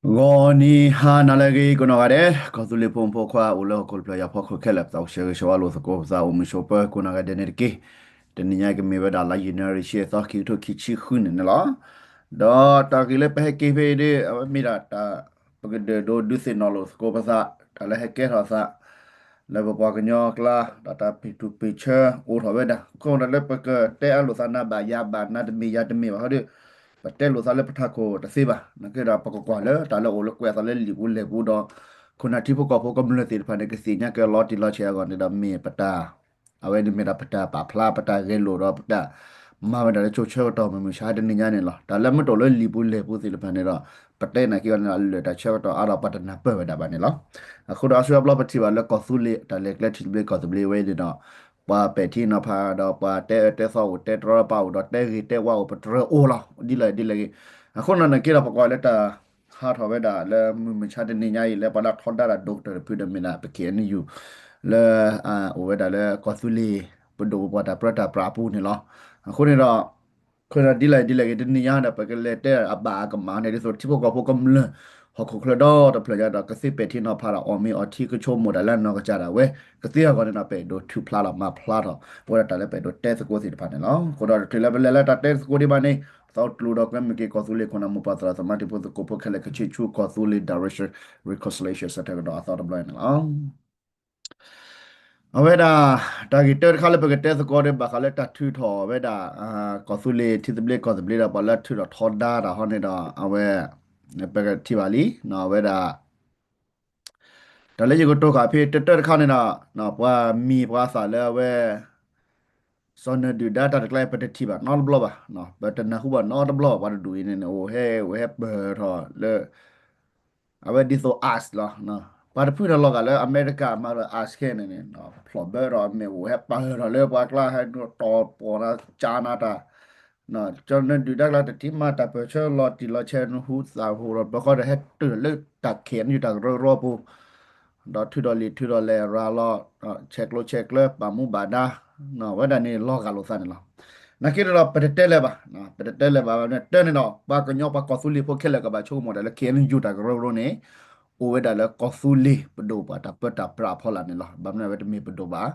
ဂီၤနံၤဟါနၤလၢအဂ့ၤ ကိးနီၢ်ဂၤဒဲး ကီၢ်သူလ့ၤဖိမုၣ်ဖိခွါအိၣ်လၢဟီၣ်ခိၣ်တဖျၢၣ်ညါဖီခိၣ်ခဲလၢာ် ပသးအိၣ်ဆၢဂ့ၤဆၢဝါလိာ်သကိး ပသးအိၣ်မုာ်ဆိးပၢၤကိးနီၢ်ဂၤဒဲးန့ၣ်တက့ၢ်. တနံၤညါကမ့ၢ်ဝဲဒၣ် လါယနူၤအါရံၤ ဆံသီ ခံကထိခံဆံဃုန့ၣ်န့ၣ်လီၤ. ဒီးတၢ်ဂ့ၢ်လၢပဟဲက့ၤဖဲအံၤဒီး အဝဲမ့ၢ်ဒၣ်တၢ် ပကဒၢၣ်ဒိဒုးသ့ၣ်နီၣ်လိာ်သကိးပသး တၢ်လၢဟဲကဲထီၣ်သး လၢပပှၤကညီအကျါ ဒီးတၢ်ပ့ၢ်ထူၣ်ပ့ၢ်ဆၢအိၣ်ထီၣ်ဝဲဒၣ် အဃိဒီးလၢပကတဲအါလိာ်သးနၤဘၣ်ယၤဘၣ် နၤတမ့ၢ်ယၤတမ့ၢ်ဘၣ်ဟီဒီး ပတဲလိာ်သးလၢပထးခိၣ်တသ့ဘၣ်. နာ်က့ဒီးပကကွၢ်လၢတၢ်လၢအိၣ်လၢကွဲးအသးလၢလံာ်ပူၤလဲၢ်ပူၤဒီး ခိၣ်နၢ်ထံဖိကီၢ်ဖိကမျၢၢ်သ့ၣ်တဖၣ်န့ၣ် ကသ့ၣ်ညါကလီၤတံၢ်လီၤဆဲးအဂီၢ်န့ၣ်ဒီးမ့ၢ်ပတၢ် အဝဲန့ၣ်မ့ၢ်ဒၣ်ပတၢ်ပာ်ဖျါ ပတၢ်ဂဲၤလိာ်ဒီးပတၢ် မၤဝဲဒၣ်လၢကၠိဆၢကတီၢ်မုၢ်မဆါတနံၤညါန့ၣ်လီၤ. တၢ်လၢမ့ၢ်တအိၣ်လၢလံာ်ပူၤလဲၢ်ပူၤသ့ၣ်တဖၣ်န့ၣ်ဒီး ပတဲနာ်က့အီၤန့ၣ်ဒီး အလၢာ်တၢ်ဆၢကတီၢ်အါဒီးပှၤတနၢ်ပၢၢ်ဝဲဒၣ်ဘၣ်န့ၣ်လီၤ. အဃိဒီးအါစုအါဘျီပထံၣ်ဘၣ်လၢကီၢ်သူလ့ၤ တၢ်လဲၤကျဲထံသဘျ့ကီၢ်သဘျ့ဝဲန့ၣ်ဒီး ပှၤပဲာ်ထံနီၤဖးဒီးပှၤတဲအၢတဲသီအိၣ် တဲတြီတပါအိၣ်ဒီးတဲဂ့ၤတဲဝါအိၣ် ပတြၢၤအိၣ်လီၤ ဒ်လဲၣ်ဒ်လဲၣ်ဂ့ၤ. အဃိန့ၣ်နာ်က့ဒီးပကွၢ်လၢတၢ် ဟးထီၣ်ဝဲဒၣ်လၢမုၢ်မဆါတနံၤညါအံၤ လၢပှၤလၢထီဒါတၢ်ဒိၣ်ကတၢၢ်တဖုဒီးမ့ၢ်ဒၣ်ပ K N U လၢ အိၣ်ဝဲဒၣ်လၢကီၢ်သူလ့ၤပဒိၣ်ပပှၢ်တၢ်ပြၢတၢ်ပြးအပူၤန့ၣ်လီၤ. အဃိန့ၣ်ဒီး ခိၣ်နၢ်ဒ်လဲၣ်ဒ်လဲၣ်ဂ့ၤ တနံၤညါဒီး ပကလဲၤတဲအဘၣ်အကမၣ်န့ၣ် ဒ်သိးထံဖိကီၢ်ဖိကမျၢၢ် ဟီၣ်ခိၣ်ချၢဒီတဖျၢၣ်ညါဒီး ကသ့ပဲာ်ထံနီၤဖးဒီး အီၣ်မ့ၤအီထံကဆိကမိၣ်တၢ်လၢနီၢ်ကစၢ်ဒၣ်ဝဲ ကသ့အဂီၢ်န့ၣ်ဒီး ပအဲၣ်ဒိးထုးဖျါလီၤမၤဖျါထီၣ် ပဝဲဒၣ်တၢ်လၢပအဲၣ်ဒိးတဲသကိးသ့ၣ်တဖၣ်န့ၣ်လီၤ. အဃိဒီးတချုးလၢပလဲၤလၢတၢ်တဲသကိးဒံးဘၣ်န့ၣ် ပသးအိၣ်ကျိၤဒီးကွဲမုာ်က့ၤ ကီၢ်သူလ့ၤခိၣ်နၢ်မိၢ်ပၢ်သရၣ်သမါတံၤဖိသကိးဖိခဲလၢာ် ကဆံၣ်ဆူကီၢ်သူလ့ၤ Direction Reconciliation Center ကဒီးအသီတဘျီန့ၣ်လီၤ. အဝဲဒၣ် တၢ်ဂ့ၢ်တၢတခါလၢပကတဲသကိးဒီး ဘၣ်ဃးလၢတၢ်ထုးထီၣ်ဝဲဒၣ် ကီၢ်သူလ့ၤထံသဘျ့ကီၢ်သဘျ့ဒီး ပှၤလၢထုးထီၣ်ထီဒါတၢ်ဟီန့ၣ်ဒီး အဝဲ ပကထံၣ်ဘၣ်လံ အဝဲဒၣ် တၢ်လၢယကတိၤဃာ်ဖဲတၢတၢတခါန့ၣ်ဒီး ပှၤမံၤပှၤသၣ်လၢအဝဲ စီၤနၢၤဒုၣ်ဒါတၢ်တကျါ ပတထံၣ်ဘၣ်နီတဘျီဘၣ်, ပတနၢ်ဟူဘၣ်နီတဘျီဘၣ်, ပှၤတဒူၣ်အံၤန့ၣ် အိၣ်ဟဲ အိၣ်ဟဲပၢၢ်ထီၣ်လၢ အဝဲဒ်သိး ICE လီၤ. ပှၤတဖုန့ၣ်လီၤဂာ်လၢအမဲရကၤမၤဒီး ICE ခဲန့ၣ်န့ၣ် ဖျိးဘၢဒီးမ့ၢ်အိၣ်ဟဲပၢၢ်ထီၣ်လၢပှၤကျါ ဟဲတီၢ်ပီၢ်နၤ ကၠါနၤတၢ် ကၠီနၢၤဒုၣ်ဒါကျါ တထံၣ်မၤတၢ်ပၢၢ်ဆၢလီၤတံၢ်လီၤဆဲး နဟူသၣ်ဟူဒီး ပဃီဒီးဟဲတုၤလၢတၢ်ခဲအံၤ တၢ်ကရၢကရိပူၤ ဒီးထုးထီၣ်လံာ်ထုးထီၣ်လဲၢ်ရၤလီၤ ဆဲးကျိးဆဲးကျၢ ပာ်မူဘၣ်ဒါ ဝဲဒၣ်န့ၣ်လီၤဂာ်လိာ်သးန့ၣ်လီၤ. နာ်က့ဒီး ပတတဲလၢၤဘၣ်, ပတတဲလၢၤဘၣ်န့ၣ် တၢ်န့ၣ်ဒီး ပှၤကညီပှၤကီၢ်သူလ့ၤဖိခဲလၢာ်ကဘၣ်ဆိကမိၣ်တၢ်လၢ KNU တၢ်ကရၢကရိန့ၣ် အိၣ်ဝဲဒၣ်လၢကီၢ်သူလ့ၤပဒိၣ်ပှၤတၢ်ပၢတၢ်ပြးအဖီလာ်န့ၣ်လီၤ. ဘၣ်မနုၤအဝဲတမ့ၢ်ပဒိၣ်ဘၣ်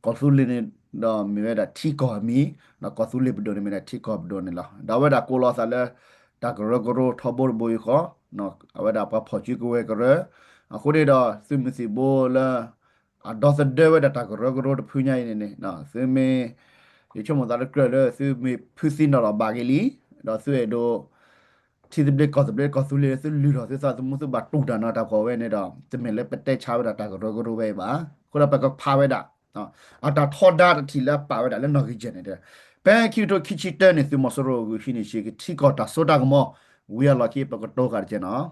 ကီၢ်သူလ့ၤန့ၣ်ဒီးမ့ၢ်ဝဲဒၣ်ထံကီၢ်အမံၤ, ဒီးကီၢ်သူလ့ၤပဒိၣ်န့ၣ်မ့ၢ်ဒၣ်ထံကီၢ်ပဒိၣ်န့ၣ်လီၤ. ဒီးအဝဲဒၣ်ကိးလီၤသးလၢ တၢ်ကရၢကရိထီဘိတဘိယူၢ်ဃီ, အဝဲဒၣ်ပှၤဖီၣ်စုကဝဲၤကရၢ, အဃိန့ၣ်ဒီး သုးမုၢ်သံၣ်ဘိလၢ အဒီသဒၢဝဲဒၣ်တၢ်ကရၢကရိတဖုညါအံၤန့ၣ်န့ၣ် သုမ့ၢ် ယဆိကမိၣ်သးလၢကြၢးလၢသုမ့ၢ်ဖုသံနီၣ်လီၤဘၣ်က့ၤလံ, ဒီးသုအဲၣ်ဒိး ထံသဘျ့ကီၢ်သဘျ့ကီၢ်သူလ့ၤ သုလုၢ်ထီၣ်သုသးသမူ သုဘၣ်တူၢ်တၢ်နီၢ်တၢ်ဖှီၣ်ဝဲန့ၣ်ဒီး တမ့ၢ်လၢပတဲဆါဝဲဒၣ်တၢ်ကရၢကရိဝဲအံၤဘၣ်. အဃိဒီးပကဖးဝဲဒၣ် အတၢ်ထီဒါတထံၣ်လၢအပာ်ဝဲဒၣ်လၢနီၣ်ဂံၢ်ယဲၢ်န့ၣ်ဒီး ဖဲခံကထိခံဆံတၢန့ၣ် သုးမီၤစိရိၤအဂုာ်ဟံးန့ၢ်ဆံးက့ၤ ထံကီၢ်တၢ်စိတၢ်ကမီၤ ဝံၤအလီၢ်ခံ ပကတိၤဃာ်တက့ၢ်နီၤ.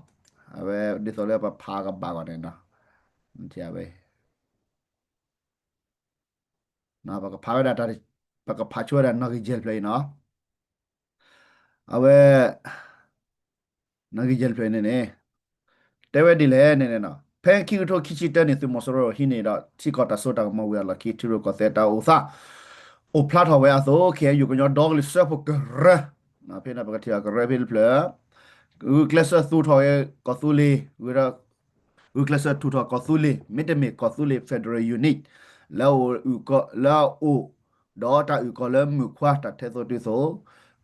အဝဲဒ်သိးလၢပဖးကဘၣ်ဂီၢ်န့ၣ်နီၤ ထံၣ်ဝဲ ပကဖးဝဲဒၣ် ပကဖးဆိဝဲဒၣ်နီၣ်ဂံၢ်ယဲၢ်တဖျၢၣ်အံၤနီၤ. အဝဲ နီၣ်ဂံၢ်ယဲၢ်တဖျၢၣ်အံၤန့ၣ်န့ၣ် တဲဝဲဒ်လဲၣ်န့ၣ်န့ၣ်နီၤ ဖဲခံကထိခံဆံတၢန့ၣ် သုးမီၤစိရိၤဟံးန့ၢ်ဒီး ထံကီၢ်တၢ်စိတၢ်ကမီၤဝံၤအလီၢ်ခံ ထံရူၢ်ကီၢ်သဲးတၢ်အိၣ်သး အိၣ်ဖျါထီၣ်ဝဲအသိး KNU ကညီဒီကလုာ်စၢဖှိၣ်ကရၢ ဖဲန့ၣ်ပကထံၣ်အကရၢဖဲတဖျၢၣ် ဂုာ်ကျဲးစၢးသူၣ်ထီၣ်ဝဲကီၢ်သူလ့ၤ ဂုာ်ကျဲးစၢးသူၣ်ထီၣ်ကီၢ်သူလ့ၤ မ့တမ့ၢ်ကီၢ်သူလ့ၤ Federal Unit လၢအအိၣ် လၢအအိၣ် ဒီးတၢ်အုၣ်ကီၤလၢမုၣ်ခွါတၢ်ထဲသိးတုၤသိး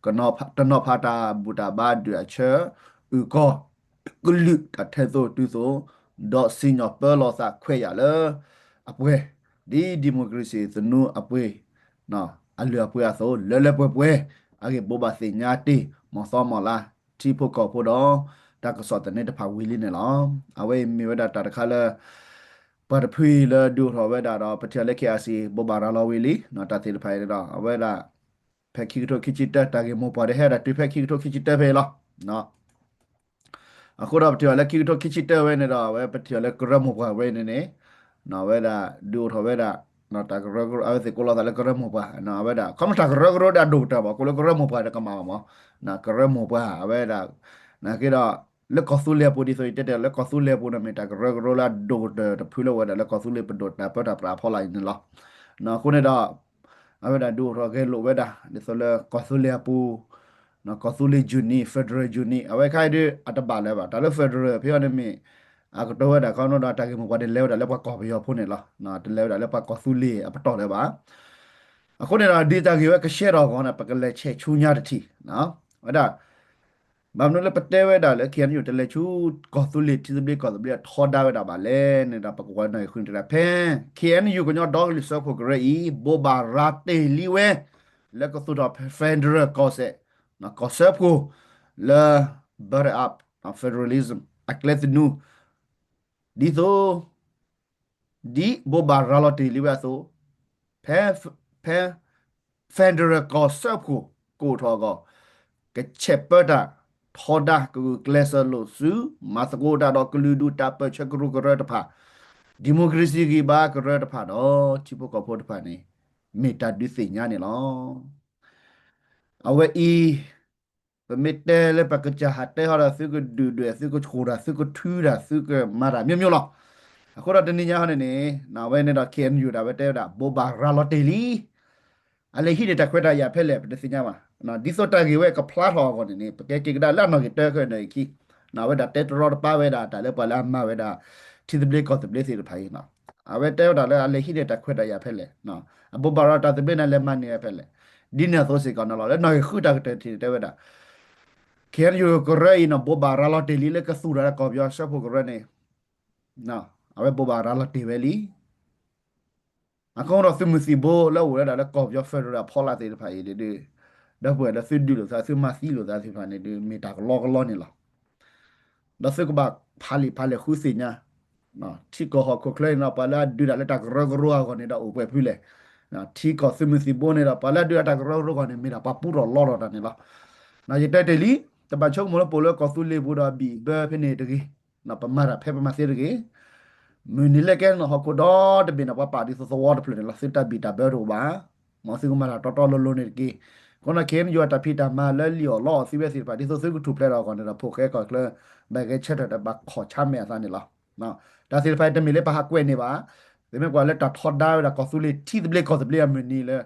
တနီၤဖးတၢ်ဘူၣ်တၢ်ဘါဒုးအဆၢ အုၣ်ကီၤ ကလုာ်တၢ်ထဲသိးတုၤသိး ဒီးစံၣ်ညီၣ်ပၢလီၤသးခွဲးယာ်လၢ အပှဲၤ ဒ်ဒံၣ်မိၣ်ကရ့စံၣ်သနူအပှ့ၤ အလုၢ်အပှ့ၤအသိး လၢလၢပှဲၤပှဲၤ အဂ့ၢ်ဘိးဘၣ်သ့ၣ်ညါတ့ၢ် မီၢ်သီမီၢ်လါ ထံဖိကီၢ်ဖိဒီး တၢ်ကစီၣ်သန့တဖၣ်ဝံၤလံန့ၣ်လီၤ. အဝဲအံၤမ့ၢ်ဝဲဒၣ်တၢ်တခါလၢ ပှၤတဖုအံၤလၢဒုးအိၣ်ထီၣ်ဝဲဒၣ်ဒီး ပထံၣ်လၢ KIC ဘိးဘၣ်ရၤလီၤဝံၤလံ တၢ်သ့ၣ်တဖၣ်အံၤဒီး အဝဲဒၣ် ဖဲခံကထိခံဆံတၢ တၢ်ဂ့ၢ်မိၢ်ပှၢ်ဒီးဟဲဒၣ်တုၤဖဲခံကထိခံဆံတၢဖဲအံၤလီၤ. အဃိဒီးပထံၣ်ဘၣ်လၢခံကထိခံဆံတၢဝဲန့ၣ်ဒီး အဝဲပထံၣ်ဘၣ်လၢကရၢမိၢ်ပှၢ်ဝဲန့ၣ်န့ၣ် အဝဲဒၣ်ဒုးအိၣ်ထီၣ်ဝဲဒၣ် တၢ်ကရၢကရိ အဝဲသ့ၣ်ကိးလီၤသးလၢကရၢမိၢ်ပှၢ် အဝဲဒၣ် ခီမ့ၢ်တၢ်ကရၢကရိဒီးအဒိၣ်ကတၢၢ်ဘၣ် ကိးလၢကရၢမိၢ်ပှၢ်ဒီးကမၣ်ဘၣ်မး ကရၢမိၢ်ပှၢ် အဝဲဒၣ် နာ်က့ဒီး လၢကီၢ်သူလ့ၤအပူၤဒ်သိးယတဲတဲလၢကီၢ်သူလ့ၤအပူၤန့ၣ်မ့ၢ်တၢ်ကရၢကရိလၢအဒိၣ်ကတၢၢ်တဖုလၢဝဲဒၣ်လၢကီၢ်သူလ့ၤပဒိၣ် တၢ်ပၢတၢ်ပြးအဖီလာ်အံၤန့ၣ်လီၤ. အဃိန့ၣ်ဒီး အဝဲဒၣ်ဒုးအိၣ်ထီၣ်ဂဲၤလိာ်ဝဲဒၣ် ဒ်သိးလၢကီၢ်သူလ့ၤအပူၤ ကီၢ်သူလ့ၤ unit, federal unit အဝဲခါအံၤဒုး အတဘၣ်လၢၤဘၣ်. တၢ်လၢ federal ဖဲအံၤန့ၣ်မ့ၢ် အကတိၤဝဲဒၣ်ခီနီဒီး တၢ်ဂ့ၢ်မိၢ်ပှၢ်န့ၣ် လဲၤဝဲဒၣ်လၢပှၤကီၢ်ပယီၤဖိန့ၣ်လီၤ. တလဲၤဝဲဒၣ်လၢပှၤကီၢ်သူလ့ၤအပတီၢ်လၢၤဘၣ်. အဃိန့ၣ်ဒီး ဒ်တၢ်ဂ့ၢ်ဝဲကဆှဲထီၣ်အဂီၢ်န့ၣ် ပကလဲၤဆဲးဆူညါတထံၣ် ဝဲဒၣ် ဘၣ်မနုၤလၢပတဲဝဲဒၣ်လၢ K N U တလဲၤဆူ ကီၢ်သူလ့ၤထံသဘျ့ကီၢ်သဘျ့အထီဒါဝဲဒၣ်ဘၣ်လဲၣ်န့ၣ်ဒီး ပကဝဲနီၣ်ဂံၢ်ဃုန့ၣ်တဲဒၣ် ဖဲ K N U ကညီဒီကလုာ်စၢဖှိၣ်ကရၢအံၤ ဘိးဘၣ်ရၤတ့ၢ်လံဝဲ လၢကသူၣ်ထီၣ် federal ကီၢ်စဲၣ်, ကီၢ်စၢဖှိၣ် လၢ bottom up federalism အကျဲသနူ ဒ်သိး ဒ်ဘိးဘၣ်ရၤလီၤတ့ၢ်လံဝဲအသိး ဖဲ ဖဲ federal ကီၢ်စၢဖှိၣ်ကအိၣ်ထီၣ်အဂီၢ် ကဆဲးပၢတၢ်ထီဒါ ကဂုာ်ကျဲးစၢးလိာ်စု မၤသကိးတၢ်ဒီးကလုာ်ဒူၣ်တၢ်ပၢၢ်ဆၢကရူၢ်ကရၢတဖၣ်, democracy ဂံၢ်ဘါကရၢတဖၣ်ဒီး ထံဖိကီၢ်ဖိတဖၣ်န့ၣ် မ့ၢ်တၢ်ဒုးသ့ၣ်ညါန့ၣ်လီၤ. အဝဲအံၤ ပမ့ၢ်တဲလၢပကစၢ်ဟးတဲဟီဒီး သုကဒုၣ်ဒွဲၣ် သုကဆှိၣ်တၢ် သုကထုတၢ် သုကမၤတၢ် မျိုးမျိုး လီၤ. အဃိဒီးတနံၤညါဟီန့ၣ်န့ၣ် အဝဲန့ၣ်ဒီး K N U ဒၣ်ဝဲတဲဝဲဒၣ် ဘိးဘၣ်ရၤလီၤတ့ၢ်လံ အလဲၤဟံးန့ၢ်တၢ်ခွဲးတၢ်ယာ်ဖဲလဲၣ် ပတသ့ၣ်ညါဘၣ်. ဒ်သိးတၢ်ဂ့ၢ်ဝဲကဖျါထီၣ်အဂီၢ်န့ၣ်န့ၣ် ပကဲက့ၤကဒါလၢအနီၣ်ဂံၢ်တၢ ခဲအံၤန့ၣ်အခံ အဝဲဒၣ်တဲတရီတပါဝဲဒၣ် တၢ်လၢပှၤလၢအမၤဝဲဒၣ် ထံသဘျ့ကီၢ်သဘျ့သ့ၣ်တဖၣ်အံၤ အဝဲတဲဝဲဒၣ်လၢအလဲၤဟံးန့ၢ်တၢ်ခွဲးတၢ်ယာ်ဖဲလဲၣ်, အဘိးဘၣ်ရၤတၢ်သဘျ့န့ၣ် လဲၤမၤန့ၢ်ဝဲဖဲလဲၣ်, ဒ်န့ၣ်အသိးစ့ၢ်ကီးန့ၣ်လီၤ. လၢနီၣ်ဂံၢ်ဃုတၢ်ကတၢၢ်ထံၣ်န့ၣ်တဲဝဲဒၣ် K N U ကရၢအံၤန့ၣ် ဘိးဘၣ်ရၤလီၤတ့ၢ်လံလၢကသူၣ်ထီၣ်ဒီးကီၢ်ပယီၤစၢဖှိၣ်ကရၢန့ၣ် အဝဲဘိးဘၣ်ရၤလီၤတ့ၢ်ဝဲလံ. အဃိဒီးသုးမုၢ်သံၣ်ဘိလၢအအိၣ်ဝဲဒၣ်လၢကီၢ်ပယီၤ federal အဖီလာ်သ့ၣ်တဖၣ်အံၤန့ၣ်ဒုး ဒီပုၢ်ဝဲၢ်လၢသုဒုးလိာ်သး သုမၤသံလိာ်သးသ့ၣ်တဖၣ်န့ၣ်ဒုး မ့ၢ်တၢ်ကလီကလီန့ၣ်လီၤ. ဒီးသုကဘၣ်ဖးလံာ်ဖးလဲၢ်ဃုသ့ၣ်ညါ ထံကီၢ်ဟီၣ်ခိၣ်ချၢန့ၣ်ဒီး ပှၤလၢအဒုးတၢ်လၢတၢ်ကရၢကရိအဂီၢ်န့ၣ်ဒီးအိၣ်ပှဲၤဖုလဲၣ်. ထံကီၢ်သုးမုၢ်သံၣ်ဘိန့ၣ်ဒီး ပှၤလၢအဒုးတၢ်လၢတၢ်ကရၢကရိအဂီၢ်န့ၣ် မ့ၢ်ဒၣ်ပှၤပူထီၣ်လီထီၣ်တၢ်န့ၣ်လီၤ. ယတဲတ့ၢ်လံ, တဘၣ်ဆိကမိၣ်လၢပအိၣ်လၢကီၢ်သူလ့ၤပူၤဒီးဘံၣ်ဘၢဖဲန့ၣ်တဂ့ၤ, ပမၤတၢ်ဖဲပမၤသ့တဂ့ၤ. မုၢ်နံၤလၢကဲန့ၣ် ဟီၣ်ခိၣ်ဒီတဘ့ၣ်န့ၣ် ပှၤပာ်ဒ်သိးသဝီတဖျၢၣ်န့ၣ်လီၤ. သုတၢ်ဘံၣ်တၢ်ဘၢတအိၣ်ဘၣ်. မ်သုကမၤတၢ်တီတီလိၤလိၤန့ၣ်တက့ၢ်. အဃိန့ၣ် K N U အတၢ်ဖံးတၢ်မၤလၢလံၣ်အီၣ်လီအီၣ်သ့ဝဲသ့ၣ်တဖၣ် ဒ်သိးသုကထူၣ်ဖျဲးထီၣ်အဂီၢ်န့ၣ်ဒီး ဖိၣ်ဃဲကီၢ်ချၢ ဘၣ်ဂဲဆၢထၢၣ်ဒီး ဘၣ်ခိးဆါမဲာ်အသးန့ၣ်လီၤ. တၢ်သ့ၣ်တဖၣ်အံၤတမ့ၢ်လၢပဟးကွဲးန့ၢ်ဘၣ်. ပမ့ၢ်ကွၢ်လၢတၢ်ထီဒါဝဲဒၣ်ကီၢ်သူလ့ၤထံသဘျ့ကီၢ်သဘျ့အမုၢ်နံၤလၢ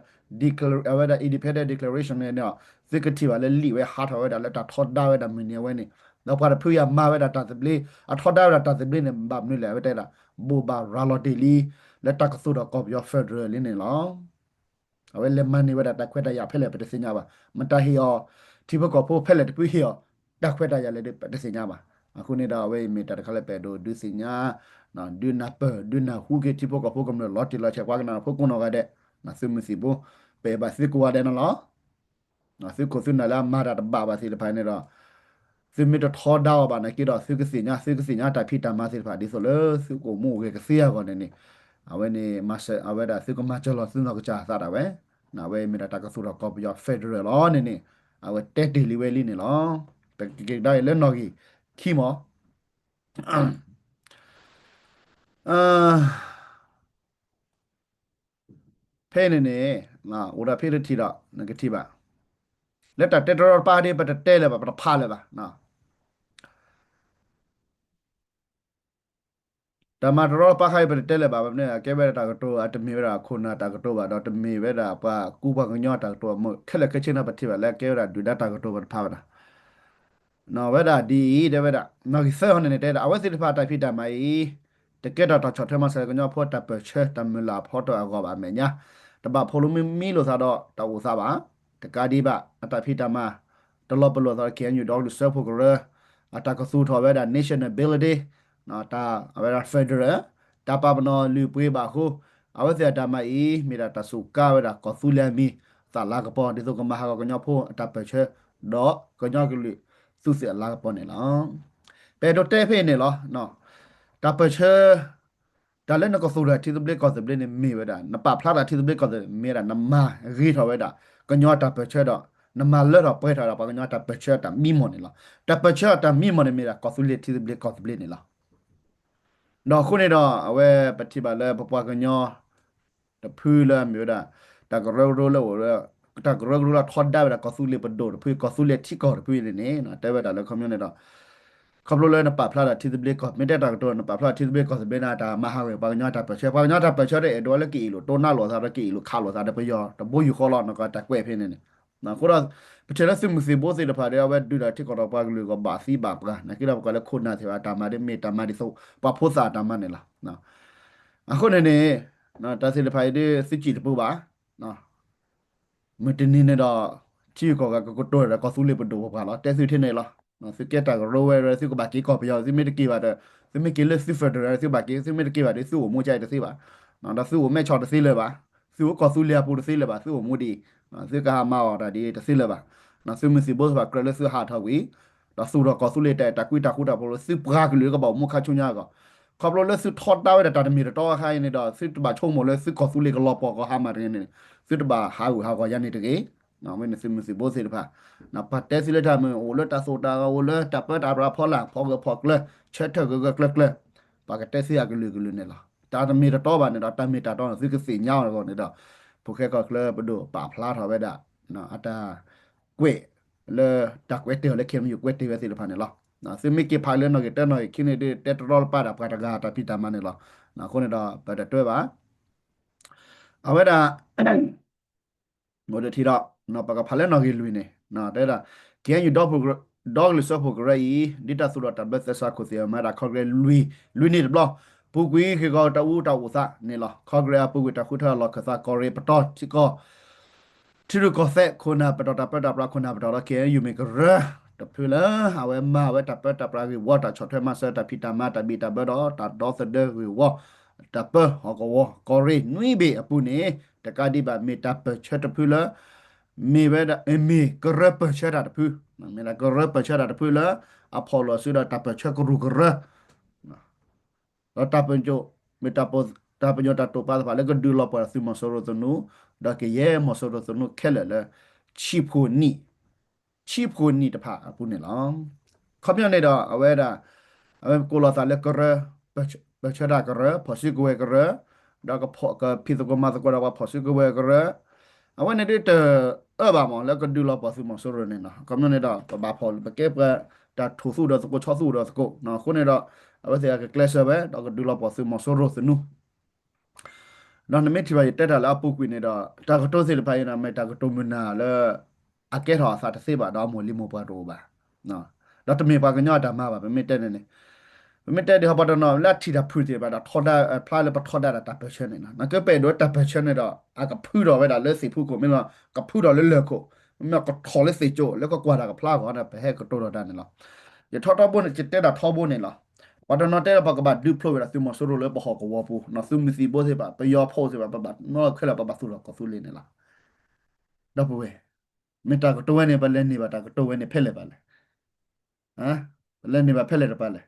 အဝဲဒၣ် independent declaration န့ၣ်ဒီး သုကထံၣ်ဘၣ်လၢလံာ်ဝဲဟးထီၣ်ဝဲဒၣ်လၢတၢ်ထီဒါဝဲဒၣ်မုၢ်နံၤအဝဲန့ၣ်, ဒီးပှၤတဖုအံၤအမၤဝဲဒၣ်တၢ်သဘျ့ အထီဒါဝဲဒၣ်တၢ်သဘျ့န့ၣ် ဘၣ်မနုၤလဲၣ် အဝဲတဲဒၣ် ဘိးဘၣ်ရၤလီၤတ့ၢ်လံ လၢတၢ်ကသူၣ်ထီၣ်ကီၢ်ပယီၤ federal လံန့ၣ်လီၤ. အဝဲလဲၤမၤန့ၢ်ဝဲဒၣ်တၢ်ခွဲးတၢ်ယာ်ဖဲလဲၣ် ပတသ့ၣ်ညါဘၣ်. မတၤဟ့ၣ်အီၤ ထံဖိကီၢ်ဖိဖဲလဲၣ်တဖုဟ့ၣ်အီၤ တၢ်ခွဲးတၢ်ယာ်လဲၣ်ဒီး ပတသ့ၣ်ညါဘၣ်. အဃိန့ၣ်ဒီး အဝဲအံၤမ့ၢ်တၢ်တခါလၢပအဲၣ်ဒိးဒုးသ့ၣ်ညါ ဒုးနၢ်ပၢၢ် ဒုးနၢ်ဟူက့ၤ ထံဖိကီၢ်ဖိကမျၢၢ်လီၤတံၢ်လီၤဆဲး ပှၤကနၣ်ဖိကိးနီၢ်ဂၤဒဲး, သုးမုၢ်သံၣ်ဘိ ပအဲၣ်ဘၣ်သုကိးဂၤဒဲးန့ၣ်လီၤ. သုခိၣ်သုနၢ်လၢအမၤတၢ်တဘၣ်ဘၣ်သ့ၣ်တဖၣ်န့ၣ်ဒီး သုမ့ၢ်တထီဒါအီၤဘၣ်နာ်က့ဒီး သုကသ့ၣ်ညါ သုကသ့ၣ်ညါတၢ်ဖံးတၢ်မၤသ့ၣ်တဖၣ် ဒ်သိးလၢသုကအိၣ်မူအိၣ်ဂဲၤကသ့အဂီၢ်န့ၣ်န့ၣ်, အဝဲန့ၣ် အဝဲဒၣ်သုကမၤစၢၤလီၤသုနီၢ်ကစၢ်အသးဒၣ်ဝဲ, အဝဲမ့ၢ်ဒၣ်တၢ်ကသူၣ်ထီၣ်ကီၢ်ပယီၤ federal လီၤန့ၣ်န့ၣ်, အဝဲတဲတ့ၢ်လံဝဲလံန့ၣ်လီၤ. ပကက့ၤကဒါအံၤလၢနီၣ်ဂံၢ်ခံမး ဖဲန့ၣ်န့ၣ် အိၣ်ဒီးဖဲတထံၣ်ဒီး နကထံၣ်ဘၣ် လၢတၢ်တဲတရီတပါဒ် ပတတဲလၢၤဘၣ် ပတဖးလၢၤဘၣ်. တၢ်မၤတရီတပါခါအံၤ ပတတဲလၢၤဘၣ် မ့ၢ်န့ၣ် အကဲဝဲဒၣ်တၢ်ကတိၤ အတမ့ၢ်ဝဲဒၣ်ခိၣ်နၢ်တၢ်ကတိၤဘၣ် ဒီးတမ့ၢ်ဝဲဒၣ်ပှၤကူပှၤကညီတၢ်ကတိၤ ခဲလၢာ်ခဲဆ့န့ၣ် ပထံၣ်ဘၣ်လၢအကဲဝဲဒၣ်ဒုၣ်ဒါတၢ်ကတိၤ ပတဖးဘၣ်နၤ ဝဲဒၣ်ဒ်အံၤ တဲဝဲဒၣ် နီၣ်ဂံၢ်သၢဟီန့ၣ်န့ၣ် တဲဒၣ် အဝဲသ့ၣ်တဖၣ်အတၢ်ဖံးတၢ်မၤအံၤ တကဲထီၣ်တၢ်ဆီၣ်ထွဲမၤစၢၤကညီဖိတၢ်ပၢၢ်ဆၢတၢ်မုၢ်လၢ်အဖီတၢၣ်အဂီၢ်ဘၣ်အမဲာ်ညါ, တဘၣ်ဖိးလိမံလိာ်သးဒီးတၢ်အိၣ်သးဘၣ်. တကးဒံးဘၣ် အတၢ်ဖံးတၢ်မၤ တလီၤပလိာ်သးဒီး KNU ဒီကလုာ်စၢဖှိၣ်ကရၢ အတၢ်ကသူၣ်ထီၣ်ဝဲဒၣ် nationality တၢ်အဝဲဒၣ် federal တၢ်ပာ်ပနီၣ်လုၢ်ပှ့ၤဘၣ်အဃိ အဝဲသ့ၣ်အတၢ်မၤအံၤ မ့ၢ်ဒၣ်တၢ်စူးကါဝဲဒၣ်ကီၢ်သူလ့ၤအမံၤ သးလၤကပီၤ ဒ်သိးကမၤဟးဂီၤကညီဖိအတၢ်ပၢၢ်ဆၢ ဒီးကညီကလုာ်သူးသ့ၣ်အလၤကပီၤန့ၣ်လီၤ. ပအဲၣ်ဒိးတဲဖဲအံၤန့ၣ်လီၤ. တၢ်ပၢၢ်ဆၢ တၢ်လၢနကသူၣ်ထီၣ်ထံသဘျ့ကီၢ်သဘျ့န့ၣ်မ့ၢ်ဝဲဒၣ် နပာ်ဖျါထီၣ်ထံသဘျ့ကီၢ်သဘျ့မ့ၢ်ဝဲဒၣ် နမၤဂ့ၤထီၣ်ဝဲဒၣ် ကညီတၢ်ပၢၢ်ဆၢဒီး နမၤလၢထီၣ်ပှဲၤထီၣ်ဝဲဒၣ် ပှၤကညီတၢ်ပၢၢ်ဆၢအတၢ်မံမီၢ်န့ၣ်လီၤ. တၢ်ပၢၢ်ဆၢအတၢ်မံမီၢ်န့ၣ်မ့ၢ်ဒၣ် ကီၢ်သူလ့ၤထံသဘျ့ကီၢ်သဘျ့န့ၣ်လီၤ. ဒီးအဃိန့ၣ်ဒီး အဝဲပထံၣ်ဘၣ်လၢပပှၤကညီ တဖုလၢအမ့ၢ်ဝဲဒၣ် တၢ်ကရၢကရိလၢအိၣ်လၢ တၢ်ကရၢကရိလၢထီဒါဝဲဒၣ်ကီၢ်သူလ့ၤပဒိၣ်တဖု ကီၢ်သူလ့ၤထံကီၢ်တဖုအံၤန့ၣ်န့ၣ် တဲဝဲဒၣ်လၢခီပညီန့ၣ်ဒီး ခီဖျိလၢနပာ်ဖျါဒီးထံသဘျ့ကီၢ် မ့ၢ်တဲတၢ်ကတိၤ နပာ်ဖျါဒီးထံသဘျ့ကီၢ်သဘျ့န့ၣ် တၢ်မၤဟးဂီၤပှၤကညီတၢ်ပၢၢ်ဆၢ ပှၤကညီတၢ်ပၢၢ်ဆၢဒီး အဲၣ်ဒိးလၢကအ့ၣ်လိာ်တိၢ်နါလိာ်သးဒီး ကအ့ၣ်လိာ်ခးလိာ်သးဒီးပယီၤတဘိယူၢ်ဃီလီၤ နကတၢ်ကွဲးဖဲန့ၣ်န့ၣ် အဃိဒီး ပထံၣ်လၢသုးမုၢ်သံၣ်ဘိသ့ၣ်တဖၣ်ဒီး အဝဲဒုးဒီးထံကီၢ်ဒီးပှၤကလုာ်ကဘၣ်သံဘၣ်ပှၤ နာ်က့ဒီးပကွၢ်လၢခိၣ်နၢ်သ့ၣ်တဖၣ်အတၢ်မၤဒီး မ့ၢ်တၢ်မၤဒ်သိး ပှၤဖိသၣ်အတၢ်မၤန့ၣ်လီၤ. အဃိန့ၣ်န့ၣ် တၢ်သ့ၣ်တဖၣ်အံၤဒီး သုစံၣ်တပူၤဘၣ် မုၢ်တနံၤန့ၣ်ဒီး ထံဂုၤကီၢ်ဂၤကကတိၤဒီးကီၢ်သူလ့ၤပဒိၣ်ပပှၢ်လီၤ. တဲသုထဲန့ၣ်လီၤ. သုကဲတၢ်ကရၢဝဲ သုကဘၣ်က့ၤကီၢ်ပယီၤ သုမ့ၢ်တက့ၤဘၣ်ဒီး သုမ့ၢ်က့ၤလၢသု federal သုဘၣ်က့ၤ သုမ့ၢ်တက့ၤဘၣ်ဒီး သုအိၣ်မူကတသ့ဘၣ်. ဒီးသုအိၣ်မဲၢ်ဆီၣ်တသ့လၢၤဘၣ်. သုအိၣ်ကီၢ်သူလ့ၤအပူၤတသ့လၢၤဘၣ်. သုအိၣ်မူဒ်အံၤ သုကဟးမၤအီၣ်တၢ်ဒ်တသ့လၢၤဘၣ်. သုးမုၢ်သံၣ်ဘိသ့ၣ်တဖၣ်ကြၢးလၢသုဟးထီၣ်ကွံာ် ဒီးသူၣ်ထီၣ်ကီၢ်သူလ့ၤတၢ်အဲၣ်တၢ်ကွံတၢ်ဃူတၢ်ဖိးလၢ သုပှၤကလုာ်ကဘၣ်အိၣ်မူခါဆူညါအဂီၢ်, ခီဖျိလၢသုထီဒါဝဲဒၣ်တၢ်တမ့ၢ်တတီအခါအံၤန့ၣ်ဒီး သုတဘၣ်ဆိကမိၣ်လၢသုကီၢ်သူလ့ၤကလီၤပှီၢ်ကီၢ်ဟါမၢ်တဂ့ၤန့ၣ် သုတဘၣ်ဟးဂူာ်ဟးဂီၤယါန့ၣ်တဂ့ၤ. ဝဲန့ၣ်သုးမုၢ်သံၣ်ဘိသ့ၣ်တဖၣ် ပှၤတဲသုလၢတၢ်မုၢ်အိၣ်လၢတၢ်သိၣ်တၢ်ဂီၤ အိၣ်လၢတၢ်ပၢတၢ်ပြးဖီလာ် ဖီဂၢၢ်ဖီကျၢၤ ဆၢထၢၣ်ဂၢၢ်ဂၢၢ်ကျၢၤကျၢၤ ပှၤကတဲသုအကလုာ်ကလုာ်န့ၣ်လီၤ. တၢ်တမ့ၢ်တတီဘၣ်န့ၣ်ဒီး တၢ်မ့ၢ်တၢ်တီန့ၣ် သုကသ့ၣ်ညါအီၤအဂီၢ်န့ၣ်ဒီး ဖိၣ်ဃဲကီၢ်ချၢပဒိၣ်ပာ်ဖျါထီၣ်ဝဲဒၣ် အတၢ်ကွဲးလၢတၢ်ကွဲးတ့ၢ်အီၤလၢ ခဲမုၢ်ကွဲးတ့ၢ်ဝဲသ့ၣ်တဖၣ်န့ၣ်လီၤ. သုမ့ၢ်က့ၤဖးလၢနီၣ်ဂံၢ်တၢနီၣ်ဂံၢ်ခံန့ၣ်ဒီး တဲတရီတပါဒၣ်ပှၤတဂၤတၢ်ဖံးတၢ်မၤန့ၣ်လီၤ. အဃိန့ၣ်ဒီး ပတတွဲဘၣ် အဝဲဒၣ် မ့ၢ်တထံၣ်ဒီး ပကဖးလၢနီၣ်ဂံၢ်လွံၢ်န့ၣ် တဲဒၣ် KNU ဒီကလုာ်စၢဖှိၣ်ကရၢအံၤ ဒ်တၢ်သူၣ်ထီၣ်တၢ်ဘျၢသဲစးခိၣ်သ့ၣ်အမၤဒၣ် ခီကရဲးလွံၢ် လွံၢ်နံၣ်တဘျီ ပူၤကွံာ်က့ၤကီးတၢ်အူတၢ်အိၣ်သးန့ၣ်လီၤ. ခီကရဲးအပူၤကွံာ်တၢ်ဃုထၢလီၢ်ခၢၣ်သးကီၢ်ရ့ၣ်ပတီၢ်ထံကီၢ် ထံရူၢ်ကီၢ်သဲး ခိၣ်နၢ်ပတီၢ်တၢ်ပၢတၢ်ပြးခိၣ်နၢ်ပတီၢ်ဒီး KNU မ့ၢ်ကရၢတဖုလၢ အဝဲမၤဝဲတၢ်ပၢတၢ်ပြးဂ့ၢ်ဝီ တၢ်ဆီၣ်ထွဲမၤစၢၤ တၢ်ဖံးတၢ်မၤ တၢ်ဘံၣ်တၢ်ဘၢဒီး တၢ်ဒီသဒၢဂ့ၢ်ဝီ တၢ်ပၢဟီၣ်ကဝီၤ ကီၢ်ရ့ၣ်နွံဘ့ၣ်အပူၤန့ၣ် တကးဒံးဘၣ် မ့ၢ်တၢ်ပၢၢ်ဆၢတဖုလၢ မ့ၢ်ဝဲဒၣ် မ့ၢ်ကရၢပၢၢ်ဆၢတၢ်တဖု မ့ၢ်ဒၣ်ကရၢပၢၢ်ဆၢတၢ်တဖုလၢ အဖီၣ်လီၤစုဒီးတၢ်ပၢၢ်ဆၢကရူၢ်ကရၢ ဒီးတၢ်ပညိၣ် မ့ၢ်တၢ်ပညိၣ်တၢ်တိာ်ပာ်သ့ၣ်တဖၣ်လၢကဒုးလီၤပှီၢ်သုးမီၤစိရိၤသနူ ဒီးကယဲၢ်မီၤစိရိၤသနူခဲလၢာ်လၢ ဆံးဖိနံၣ် ဆံးဖိနံၣ်တဖၣ်အပူၤန့ၣ်လီၤ. ခီပညီန့ၣ်ဒီး အဝဲဒၣ် အဝဲကိးလီၤသးလၢကရၢ ပၢၢ်ဆၢတၢ်ကရၢ ဖီၣ်စုကဝဲၤကရၢ ဒီးကဖံးသကိးမၤသကိးဒီးပှၤဖီၣ်စုကဝဲၤကရၢ အဝဲန့ၣ်ဒ်တအၢဘၣ်မး လၢကဒုးလီၤပှီၢ်သုးမီၤစိရိၤန့ၣ်လီၤ. ခီပညီန့ၣ်ဒီး ပဘၣ်ဖီၣ် ပကဲပှၤတၢ်ထိၣ်သူၣ်ဒီးသကိး ဆီသူၣ်ဒီးသကိး အဃိန့ၣ်ဒီး အဝဲသ့ၣ်အကကျဲးစၢးဝဲ ဒီးကဒုးလီၤပှီၢ်သုးမီၤစိရိၤသနူ ဒီးနမ့ၢ်ထံၣ်ဘၣ်ယတဲတၢ်လၢအပူၤကွံာ်န့ၣ်ဒီး တၢ်ကတိၤသ့ၣ်တဖၣ်အံၤန့ၣ် မ့ၢ်တၢ်ကတိၤမုၢ်နၤလၢ အကဲထီၣ်အသးတသ့ဘၣ် ဒီးအမိၢ်လံၤမိၢ်ပှၢ်တအိၣ်ဘၣ်. ဒီးတမ့ၢ်ပှၤကညီအတၢ်မၤဘၣ် ပမ့ၢ်တဲန့ၣ်န့ၣ် ပမ့ၢ်တဲဒ်ဟီပှၤတနီၤလၢအထံၣ်တၢ်ဖုၣ်သ့ၣ်တဖၣ်ဒီး ထီဒါ ဖျါလၢပထီဒါတၢ်ပၢၢ်ဆၢန့ၣ်လီၤ. နကပအဲၣ်ဒိးတၢ်ပၢၢ်ဆၢန့ၣ်ဒီး အကဖုထီၣ်ဝဲဒၣ်လၢသ့ၣ်ဖူခိၣ် မ့ၢ်လီၤ ကဖုထီၣ်လၢလၢၢ်ခိၣ် မ့ၢ်ကထီၣ်လၢသ့ၣ်ကၠိ လၢကကွၢ်တၢ်ကဖျါအဂီၢ်န့ၣ် ပဟဲကတိၤထီၣ်တၢ်န့ၣ်လီၤ. ယထီထီဘိန့ၣ် ယတဲတၢ်ထီဘိန့ၣ်လီၤ. ပှၤတနီၤတဲလၢပကဘၣ်ဒုးဖျိးဝဲဒၣ်သုးမီၤစိရိၤလၢပဟီၣ်ကဝီၤပူၤ သုးမုၢ်သံၣ်ဘိသ့ၣ်တဖၣ် ပယီၤဖိသ့ၣ်တဖၣ် ပဘၣ်နီၢ်ခဲလၢာ် ပဘၣ်သူၣ်ထီၣ်ကီၢ်သူလ့ၤန့ၣ်လီၤ. ဒီပုၢ်ဝဲၢ် မ့ၢ်တၢ်ကတိၤဝဲန့ၣ် ပလဲၤန့ၢ်ဘၣ်တၢ်ကတိၤဝဲန့ၣ်ဖဲလဲၣ်ပလဲၣ်. ပလဲၤန့ၢ်ဘၣ်ဖဲလဲၣ်တပၤလဲၣ်.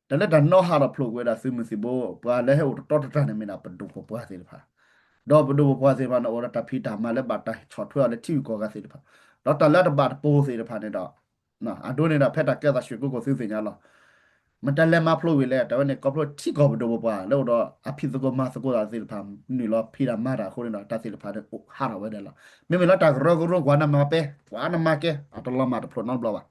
တၢ်လၢတၢ်နီၣ်ဟးထီၣ်ဖျိးကွံာ်ဝဲဒၣ်သုးမုၢ်သံၣ်ဘိ ပှၤလၢဟဲအိၣ်တတီတတြၢ်န့ၣ် မ့ၢ်ဒၣ်ပဒိၣ်ပပှၢ်သ့ၣ်တဖၣ်, ဒီးပဒိၣ်ပပှၢ်သ့ၣ်တဖၣ်န့ၣ် အိၣ်ဒီးတၢ်ဖံးတၢ်မၤလၢဘၣ်တၢ်ဆီၣ်ထွဲအီၤလၢထံဂုၤကီၢ်ဂၤသ့ၣ်တဖၣ်, ဒီးတၢ်လၢအတဘၣ်တပိၤသ့ၣ်တဖၣ်န့ၣ်ဒီး အဒိန့ၣ်ဒီး ဖဲတၢ်ကဲသးဆှၢကိးကိးသုသ့ၣ်ညါလီၤ. မတၤလဲၤမၤဖျိးဝံၤလဲၣ်, တၢ်ဝဲန့ၣ် ခီဖျိထံကီၢ်ပဒိၣ်ပပှၢ် လၢအိၣ်ဒီးအဖံးသကိးမၤသကိးသးသ့ၣ်တဖၣ် နုာ်လီၤဖံးတၢ်မၤတၢ်အဃိန့ၣ်ဒီး တၢ်သ့ၣ်တဖၣ်န့ၣ် အိၣ်ဟးထီၣ်ဝဲဒၣ်လီၤ. မ့မ့ၢ်လၢတၢ်ကရၢကရိ ကွၢ်နမၤပဲ ကွၢ်နမၤကဲ အတလီၤမၢ်တဖျိးနီတဘျီဘၣ်.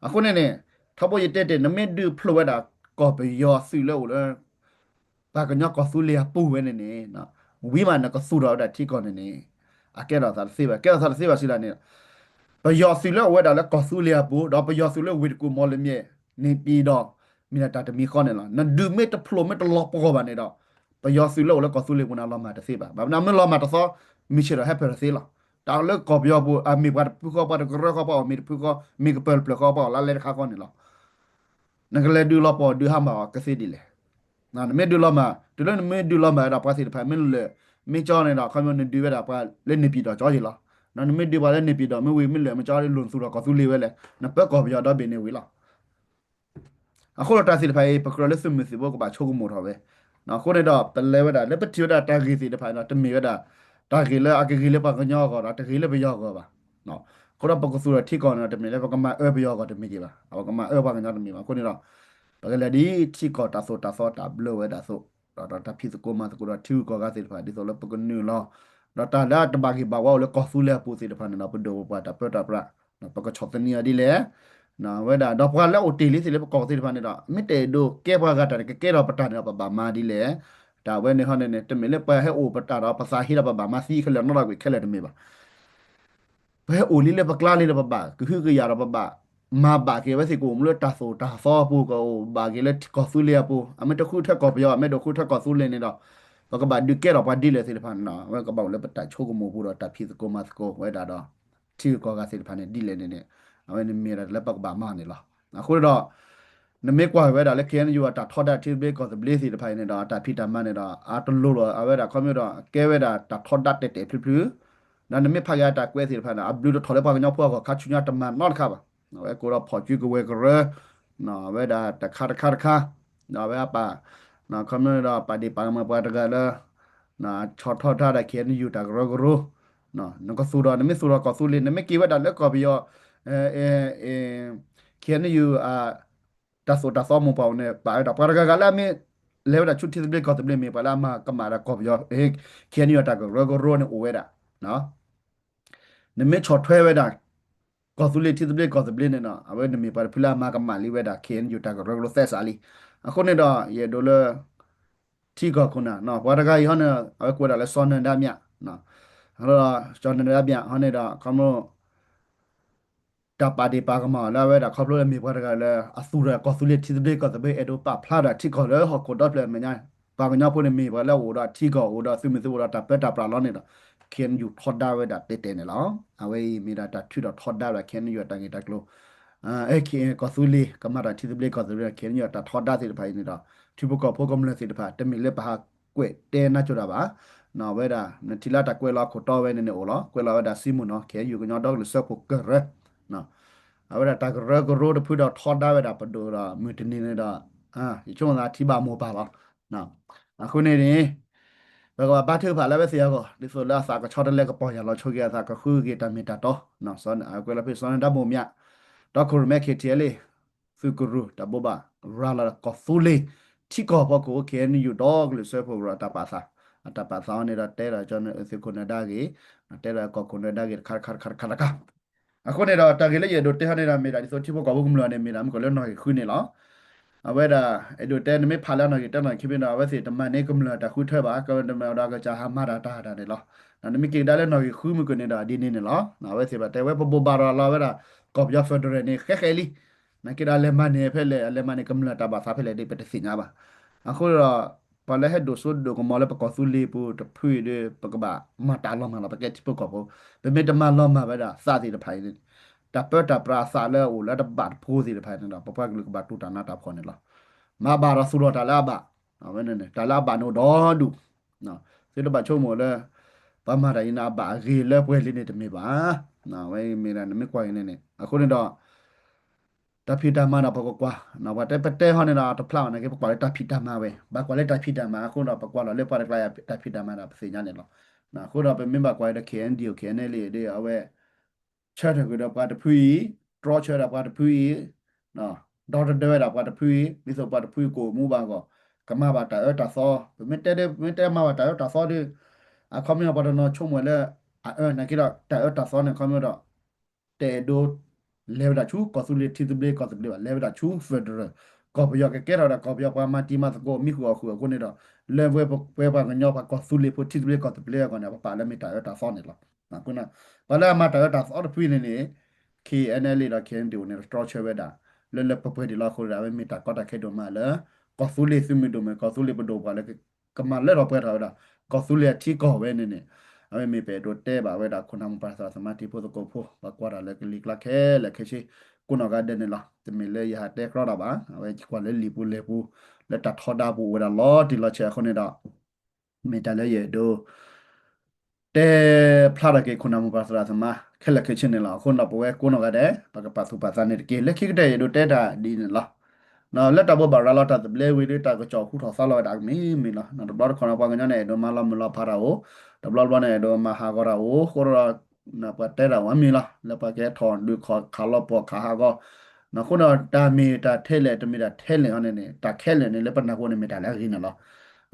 အဃိန့ၣ်န့ၣ် ထီဘိယတဲတ့ၢ် နမ့ၢ်ဒုးဖျိးဝဲဒၣ်ကီၢ်ပယီၤသုးလၢအိၣ်လၢ ပှၤကညီကီၢ်သူလ့ၤအပူၤဝဲန့ၣ်န့ၣ် ဝံၤမးနကသူၣ်ထီၣ်ဝဲဒၣ်ထံကီၢ်န့ၣ်န့ၣ် အကဲထီၣ်သးတသ့ဘၣ်. ကဲထီၣ်သးတသ့ဘၣ်စံးဒၣ်န့ၣ် ပယီၤသုးလၢအိၣ်ဝဲဒၣ်လၢကီၢ်သူလ့ၤအပူၤ ဒီးပယီၤသုးလၢဝ့ၢ်တကူၣ်မီၣ်လမၠဲၣ်န့ၣ် ပံၤဒီး မ့ၢ်ဒၣ်တၢ်တမံၤဃီန့ၣ်လီၤ. နဒုးမ့ၢ်တဖျိးမ့ၢ်တလီၤပှီၢ်ဘၣ်န့ၣ်ဒီး ပယီၤသုးလၢအိၣ်လၢကီၢ်သူလ့ၤပူၤန့ၣ် အလီၤမၢ်တသ့ဘၣ်. ဘၣ်မနုၤမ့ၢ်လီၤမၢ်တသီ မုၢ်ဆ့ၣ်ဒီးဟဲဖၢၣ်တသ့လီၤ. တၢ်လၢကီၢ်ပယီၤပူၤ အမ့ၢ်ပှၤတဖုဃီ ပှၤတကရၢဃီ ပှၤအီၣ်မ့ၤတဖုဃီ မ့ၢ်ကပၢၢ်တဖျၢၣ်ဃီ ပှၤအီၣ်လါလဲတခါဃီန့ၣ်လီၤ. နကလဲၤဒုးလီၤပှီၢ်ဒုးဟးမၢ်အီၤကသ့ဒ်လဲၣ်. နမ့ၢ်ဒုးလီၤမၢ် တုၤလၢနမ့ၢ်ဒုးလီၤမၢ်ဝဲဒၣ်ပှၤသ့ၣ်တဖၣ်မ့ၢ်လၢာ် မ့ၢ်ကၠီန့ၣ်ဒီး ခီဖျိနဒုးဝဲဒၣ်ပှၤလၢန့ၣ်ပံၤဒီးကၠီယံၤလီၤ. နမ့ၢ်ဒုးပှၤလၢန့ၣ်ပံၤဒီးမ့ၢ်ဝံၤမ့ၢ်လၢာ်မ့ၢ်ကၠီလၢလိၣ်နသူၣ်ထီၣ်ကီၢ်သူလ့ၤဝဲလဲၣ် နပၢကီၢ်ပယီၤဒီဘ့ၣ်န့ၣ်ဝံၤလီၤ. အဃိဒီးတၢ်သ့ၣ်တဖၣ်အံၤ ပကြၢးလၢသုးမုၢ်သံၣ်ဘိကဘၣ်ဆိကမိၣ်ထီၣ်ဝဲ. အဃိန့ၣ်ဒီး ပလဲၤဝဲဒၣ်လၢပထံၣ်ဝဲဒၣ်တၢ်ဂ့ၢ်သ့ၣ်တဖၣ်ဒီး တမ့ၢ်ဝဲဒၣ် တၢ်ဂ့ၢ်လၢအကဂ့ၤလၢပှၤကညီအဂီၢ်ဒီး တဂ့ၤလၢပယီၤအဂီၢ်ဘၣ်. အဃိဒီးပကသူၣ်ထီၣ်ထံကီၢ်န့ၣ်ဒီး တမ့ၢ်လၢပကမၤအၢပယီၤအဂီၢ်တမ့ၢ်က့ၤဘၣ်, ပကမၤအၢပှၤကညီတမ့ၢ်ဘၣ်. အဃိန့ၣ်ဒီး ပကလဲၤဒ်ထံကီၢ်တၢ်သိၣ်တၢ်သီတၢ်ဘျၢဝဲဒၣ်အသိး ဒီးတၢ်ဖံးသကိးမၤသကိးဒီးထံဂုၤကီၢ်ဂၤသ့ၣ်တဖၣ် ဒ်သိးလၢပကနုာ်လီၤ ဒီးတၢ်လၢအတဘၣ်ဂ့ၤဘၣ်ဝါအိၣ်လၢကီၢ်သူလ့ၤအပူၤသ့ၣ်တဖၣ်န့ၣ်ဒီး ပဒိၣ်ပပှၢ်တၢ်ပၢတၢ်ပြး ပကဆီၣ်သနံးအီၤဒ်လဲၣ်. ဝဲဒၣ် ဒီးပှၤလၢအိၣ်တ့ၢ်လံသ့ၣ်လၢပကီၢ်သ့ၣ်တဖၣ်န့ၣ်ဒီး မ့ၢ်တအဲၣ်ဒိးကဲပှၤဂၤတၢ်န့ၣ် ကကဲထီၣ်ပတၢ်န့ၣ်ဒီး ပဘၣ်မၤဒ်လဲၣ်. တၢ်ဝဲန့ၣ်ဟီန့ၣ်န့ၣ် တမ့ၢ်လၢပှၤဟဲအိၣ်ပတၢ်ဒီး ပသးဟ့ဒီးပဘၣ်မၤသံခဲလၢာ်နီတဂ့ၤခဲလၢာ်တမ့ၢ်ဘၣ်. ပဟဲအိၣ်လံလၢပကျါလံဒီး ပဘၣ်ကဟုကယာ်ဒီး ပဘၣ်မၤဘၣ်က့ၤဝဲသ့ၣ် ကအိၣ်မူလၢတၢ်သိၣ်တၢ်သီအပူၤ, ကအိၣ်ဘၣ်က့ၤလၢကီၢ်သူလ့ၤအပူၤ, အမ့ၢ်တဃုထၢကီၢ်ပယီၤ, အမ့ၢ်တဃုထၢကီၢ်သူလ့ၤန့ၣ်ဒီး ပကဘၣ်ဒုးကဲထီၣ်ပှၤဒ်လဲၣ်သ့ၣ်တဖၣ်န့ၣ်ဒီး အဝဲကဘၣ်အိၣ်လၢပတၢ်ဆိကမိၣ်ပူၤဒီး တၢ်ဖံးသကိးမၤသကိးဝဲဒၣ်ဒီး ထံဂုၤကီၢ်ဂၤသ့ၣ်တဖၣ်န့ၣ်ဒ်လဲၣ်န့ၣ်န့ၣ် အဝဲန့ၣ်မ့ၢ်ဒၣ်လၢပကဘၣ်မၤန့ၣ်လီၤ. အဃိဒီး နမ့ၢ်ကွၢ်ဝဲဒၣ်လၢ ခ့ၣ်အဲၣ်ယူၣ် အတၢ်ထီဒါထံသဘျ့ကီၢ်သဘျ့သ့ၣ်တဖၣ်အံၤန့ၣ်ဒီး အတၢ်ဖံးတၢ်မၤန့ၣ်ဒီး အတလိၤလီၤ အဝဲဒၣ်ခီမ့ၢ်ဒီး ကဲဝဲဒၣ်တၢ်ထီဒါတဲာ်တဲာ်ဖျုးဖျုး, ဒီးနမ့ၢ်ဖးက့ၤအတၢ်ကွဲးသ့ၣ်တဖၣ်န့ၣ် အဘျုးတထီၣ်လၢပှၤကညီဖိအဂီၢ် ခါဆူညါတမၤနီတခါဘၣ်. အဝဲကိးဒီးဖီၣ်စုကဝဲၤကရၢ အဝဲဒၣ်တခါတခါတခါ, ဒီးအဝဲအပာ် ခီမ့ၢ်ဒီးပာ်ဒ့ၣ်ပာ်ကမၣ်ပှၤတဂၤလၢ ဆီၣ်ထီၣ်ထါဒၣ် ခ့ၣ်အဲၣ်ယူၣ် တၢ်ကရၢကရိ, နကသူၣ်ဒီး နမ့ၢ်သူၣ်ဒီးကီၢ်သူလ့ၤ နမ့ၢ်က့ၤဝဲဒၣ်လၢကီၢ်ပယီၤ ခ့ၣ်အဲၣ်ယူၣ် တၢ်သိၣ်တၢ်သီမိၢ်ပှၢ်အိၣ်န့ၣ် ပာ်ဝဲဒၣ်ပှၤတဂၤဂၤလၢအမ့ၢ် လဲၤဝဲဒၣ်ဆူထံသဘျ့ကီၢ်သဘျ့ မ့ၢ်ပှၤလၢအမၤကမၣ်ဒီးကီၢ်ပယီၤ ခ့ၣ်အဲၣ်ယူၣ် အတၢ်ကရၢကရိန့ၣ်အိၣ်ဝဲဒၣ် နမ့ၢ်ဆီၣ်ထွဲဝဲဒၣ် ကီၢ်သူလ့ၤထံသဘျ့ကီၢ်သဘျ့န့ၣ်ဒီး အဝဲန့ၣ်မ့ၢ်ပှၤတဖုလၢအမၤကမၣ်လံဝဲဒၣ် ခ့ၣ်အဲၣ်ယူၣ် တၢ်ကရၢကရိသဲစးလံ. အဃိန့ၣ်ဒီး ယအဲၣ်ဒိးလၢ ထံကီၢ်ခိၣ်နၢ် ပှၤတဂၤအံၤဟီန့ၣ် အဝဲကွဲးဒၣ်လၢ စီၤနၢၤဒါမြ စီၤနၢၤဒါမြဟီန့ၣ်ဒီး ခီမ့ၢ် တၢ်ပာ်ဒ့ၣ်ပာ်ကမၣ်လၢအဝဲဒၣ်ခီဖျိလၢမ့ၢ်ပှၤတဂၤလၢ အသူၣ်ထီၣ်ကီၢ်သူလ့ၤထံသဘျ့ကီၢ်သဘျ့ အဲၣ်ဒိးပာ်ဖျါဒၣ်ထံကီၢ်လၢဟီၣ်ခိၣ်ဒီဖျၢၣ်အမဲာ်ညါ, ပှၤကညီဖိန့ၣ်မ့ၢ်ပှၤလၢအအိၣ်ဒီးထံကီၢ် အိၣ်ဒီးသုးမုၢ်သုးဘိဒီးတၢ်ပၢတၢ်ပြးလီၤန့ၣ်ဒီး ခ့ၣ်အဲၣ်ယူၣ် ထီဒါဝဲဒၣ်တဲာ်တဲာ်န့ၣ်လီၤ. အဝဲအံၤမ့ၢ်ဒၣ်တၢ်ထုးထီၣ်ထီဒါဝဲဒၣ် ခ့ၣ်အဲၣ်ယူၣ် အတၢ်ဂ့ၢ်တၢ်ကျိၤ ကီၢ်သူလ့ၤ ကမၤတၢ်ထံသဘျ့ကီၢ်သဘျ့ ခ့ၣ်အဲၣ်ယူၣ် အတၢ်ထီဒါသ့ၣ်တဖၣ်အံၤန့ၣ်ဒီး ထံဖိကီၢ်ဖိကမျၢၢ်သ့ၣ်တဖၣ် တမ့ၢ်လၢပဟးကွဲးတဲနါစိၤတၢ်ဘၣ်. အဝဲဒၣ် နထံၣ်လၢတၢ်ကွဲးလီၤအခိၣ်တီဝဲန့ၣ်န့ၣ်အိၣ်လီၤ. ကွဲးလီၤဝဲဒၣ်စံမုၢ်နီၤ ခ့ၣ်အဲၣ်ယူၣ် ကညီဒီကလုာ်စၢဖှိၣ်ကရၢ အဝဲဒၣ်တၢ်ကရၢကရိတဖုဒီးထီဒါဝဲဒၣ်ပဒိၣ်ဒီး မုၢ်တနံၤန့ၣ်ဒီး ယဆိကမိၣ်သးထံၣ်ဘၣ်မိၢ်ပၢ်လီၤ. အဃိန့ၣ်န့ၣ် ပကဘၣ်ဘါထုကဖၣ်လၢအဝဲသ့ၣ်အဂီၢ် ဒ်သိးလၢအသးကဆှီတလဲ ကပီၢ်ယၢ်လီၤဆိက့ၤအသး ကဃုက့ၤတၢ်မ့ၢ်တၢ်တီ, ကွဲးလီၤဖဲစီၤနၢၤဒါမိၢ်မၠး ဒီးခိၣ်ရိၣ်မဲ ခ့ၣ်ထံၣ်အဲလ့ၣ် သုးကရူၢ် တၢ်ဘိးဘၣ်ရၤလီၤဒီးကီၢ်သူလ့ၤ ထံကီၢ်ဖီခိၣ် ခ့ၣ်အဲၣ်ယူၣ် ဒီကလုာ်စၢဖှိၣ်ကရၢ အတၢ်ပာ်သး, အတၢ်ပာ်သးအီၤန့ၣ်ဒီး တဲဒီးကၠီသုးခိၣ်နၢၤဒါဂ့ၢ်, တဲဒီးကီၢ်ခိၣ်နၢၤဒါဂ့ၢ် တခါတခါတခါတခါတခါ အဃိန့ၣ်ဒီး တၢ်ဂ့ၢ်လၢယအဲၣ်ဒိးတဲဟီန့ၣ်ဒီး မ့ၢ်ဒၣ်ဒ်သိးထံဖိကီၢ်ဖိကမျၢၢ်န့ၣ် မ့ၢ်ဒၣ်မုၢ်ကီၢ်လၢနီၣ်ဂံၢ်ဃုန့ၣ်လီၤ. အဝဲဒၣ် အဲၣ်ဒိးတဲ နမ့ၢ်ဖးလၢအနီၣ်ဂံၢ်တၢနီၣ်ဂံၢ်ခံဖဲန့ၣ်ဒီး အဝဲသ့ၣ်တမၤန့ၢ်ကမျၢၢ်တၢ်ဃုထၢဘၣ်, ကမၤဒီးကစၢ်ဟးမၤတၢ်တၢ်ဒၣ်န့ၣ်လီၤ. နမ့ၢ်က့ၤကဒါလၢနီၣ်ဂံၢ်ဃုမုၢ်ကီၢ်န့ၣ်ဒီး ဒ်န့ၣ်န့ၣ်လီၤ. အဝဲသ့ၣ်ဘၣ်တဲဝဲ ပဘိးဘၣ်ရၤလီၤဝဲဒၣ် ကီၢ်ပယီၤ federal န့ၣ် ဃဲဃဲလံ. နာ်က့ဒီး အလဲၤမၤန့ၢ်ဖဲလဲၣ် အလဲၤမၤန့ၢ်ကမျၢၢ်တၢ်ဘၣ်သးဖဲလဲၣ်ဒီး ပတသ့ၣ်ညါဘၣ်. အဃိဒီး ပှၤလၢဟဲဒိၣ်စိဒိၣ်ကမီၤလၢပကီၢ်သူလ့ၤပူၤတဖုအံၤဒီး ပကဘၣ်မၤတၢ်လီၤမၢ်လီၤ ပကဲထံဖိကီၢ်ဖိ, ပမ့ၢ်တမၤလီၤမၢ်ဝဲဒၣ်သးသ့ၣ်တဖၣ်အံၤန့ၣ် တၢ်ပၢတၢ်ပြးအသးလၢအအိၣ်လၢတဘၣ်တဖိသ့ၣ်တဖၣ်န့ၣ်ဒီး ပပှၤကလုာ်ကဘၣ်တူၢ်တၢ်နးတၢ်ဖှီၣ်န့ၣ်လီၤ. မၤဘၣ်ဒီးသူၣ်ထီၣ်တၢ်လၢအဘၣ်, ဝဲန့ၣ်န့ၣ် တၢ်လၢအဘၣ်န့ၣ်အိၣ်ဒီဒူၣ်, သုတဘၣ်ဆိကမိၣ်လၢ ပှၤမၤတၢ်အံၤန့ၣ် အဘၣ်အဂ့ၤလၢပှဲၤလံန့ၣ်တမ့ၢ်ဘၣ်. ဝဲမ့ၢ်ဒၣ်နမ့ၢ်ကွၢ်အံၤန့ၣ်န့ၣ် အဃိန့ၣ်ဒီး တၢ်ဖံးတၢ်မၤဒီးပကကွၢ်, ပှၤတဲပတဲဟီန့ၣ်ဒီးတဖျါဘၣ်နာ်က့ ပကွၢ်လၢတၢ်ဖံးတၢ်မၤဝဲ, ဘၣ်ကွၢ်လၢတၢ်ဖံးတၢ်မၤအဃိဒီး ပကွၢ်လီၤလၢပှၤတကျါအံၤ တၢ်ဖံးတၢ်မၤဒီးပသ့ၣ်ညါန့ၣ်လီၤ. အဃိဒီးပမ့ၢ်ဘၣ်ကွၢ်အံၤဒီး ခ့ၣ်အဲၣ်ယူၣ် ခ့ၣ်အဲၣ်ယူၣ် ဒီးအဝဲ ဆၢထၢၣ်ကွံာ်ဒီးပှၤတဖုအံၤ, တြီဆၢဒီးပှၤတဖုအံၤ, ဒီတဒၢဝဲဒၣ်ပှၤတဖုအံၤ, ဒ်သိးပှၤတဖုအံၤကအိၣ်မူဘၣ်အဂီၢ်, ကမၤဘၣ်တၢ်အၢတၢ်သီ, ပမ့ၢ်တဲ ပမ့ၢ်တဲမၤဘၣ်တၢ်အၢတၢ်သီဒီး အခီပညီပှၤတနီၤဆိကမိၣ်လၢ အအၢနာ်က့ဒီး တၢ်အၢတၢ်သီန့ၣ် အခီပညီဒီး တအဲၣ်ဒိး လဲၤဝဲဒၣ်ဆူကီၢ်သူလ့ၤထံသဘျ့ကီၢ်သဘျ့ဘၣ်, လဲၤဝဲဒၣ်ဆူ federal, ကီၢ်ပယီၤကကဲထီၣ်ဒီး ကီၢ်ပယီၤပှၤမၤတံၤမၤသကိး မံဃုာ်အီၣ်ဃုာ်အဃိန့ၣ်ဒီး လၢပဝဲပှၤကညီပှၤကီၢ်သူလ့ၤဖိထံသဘျ့ကီၢ်သဘျ့အဂီၢ်န့ၣ် ပပာ်လၢမ့ၢ်တၢ်အၢတၢ်သီန့ၣ်လီၤ. ပှၤလၢအမၤတၢ်အၢတၢ်သီတဖုအံၤန့ၣ်န့ၣ် ခ့ၣ်အဲၣ်ယူၣ် ဒီး ခ့ၣ်အဲၣ်ယူၣ် န့ၣ် တြီဆၢဝဲဒၣ် လၢလၢပှဲၤပှဲၤဒံးလီၤအဃိဒီး အဝဲမ့ၢ်တၢ်ကီတၢ်ခဲဒိၣ်မးလၢ ကီၢ်သူလ့ၤသုးမုၢ်ဒိၣ်မး ကီၢ်သူလ့ၤပဒိၣ်ပှၤလၢ ကမၤလၢထီၣ်ပှဲၤထီၣ်ဝဲဒၣ် ကီၢ်သူလ့ၤအထံကီၢ်ဝဲန့ၣ်န့ၣ် အဝဲမ့ၢ်ပအဲၣ်ဒိးတဲဘၣ်ဝဲဒၣ် ခိၣ်နၢ်မိၢ်ပၢ်သရၣ်သမါထံဖိသကိးဖိ ပှၤကွၢ်တၢ်လၢကလံၤကျါခဲလၢာ်ခဲဆ့ ကိးနီၢ်ဂၤဒဲးန့ၣ်လီၤ. တမ့ၢ်လၢယဟးတဲကြီတၢ်ဘၣ်, အဝဲကွၢ်လၢလံာ်ပူၤလဲၢ်ပူၤ လၢတၢ်ထီဒါပူၤအိၣ်ဝဲဒၣ်လီၤတံၢ်လီၤဆဲးအဃိန့ၣ်ဒီး မ့ၢ်တၢ်လၢယအဲၣ်ဒိး တဲဖျါထီၣ်က့ၤ ခိၣ်နၢ်မိၢ်ပၢ်သရၣ်သမါ ခဲလၢာ်ခဲဆ့န့ၣ်လီၤ. အဃိန့ၣ်ဒီး ပဝဲကိးနီၢ်ဂၤဒဲး ပကပာ်သူၣ်ပာ်သးန့ၣ်တက့ၢ်. လၢခံကတၢၢ် ယအဲၣ်ဒိးတဲတၢ်ဒ်န့ၣ်လီၤ. လၢတၢ်ဘိးဘၣ်ရၤလီၤတၢ်သဘျ့ဝံၤဒီး တၢ်ကစီၣ်ဟူထီၣ်သါလီၤဝဲဒၣ်အမံၤမံၤလီၤ. တဘျီတခီၣ်န့ၣ် ပှၤကညီန့ၣ် အဲၣ်ဒိးမၤလီၤမုၢ်လီၤဖးတၢ်အိၣ်, တဘျီတဘျီန့ၣ် အဲၣ်ဒိးမၤဟးဂီၤတၢ်အိၣ်, အဃိဒီး ပှၤတဲတၢ်အိၣ်အမံၤလီၤ. လၢပှၤကဟဲထီၣ်ဒုးခီၣ်ခးလီၤပှီၢ်ခးဟးဂီၤ အဃိန့ၣ်ဒီး တၢ်မ့ၢ်တၢ်ထဲလဲၣ် တမ့ၢ်တၢ်ထဲလဲၣ်အီၤန့ၣ်န့ၣ် တၢ်ခဲလၢာ်န့ၣ် လၢပနၢ်ဟူန့ၣ် မ့ၢ်တၢ်လၢအဂ့ၤန့ၣ်လီၤ.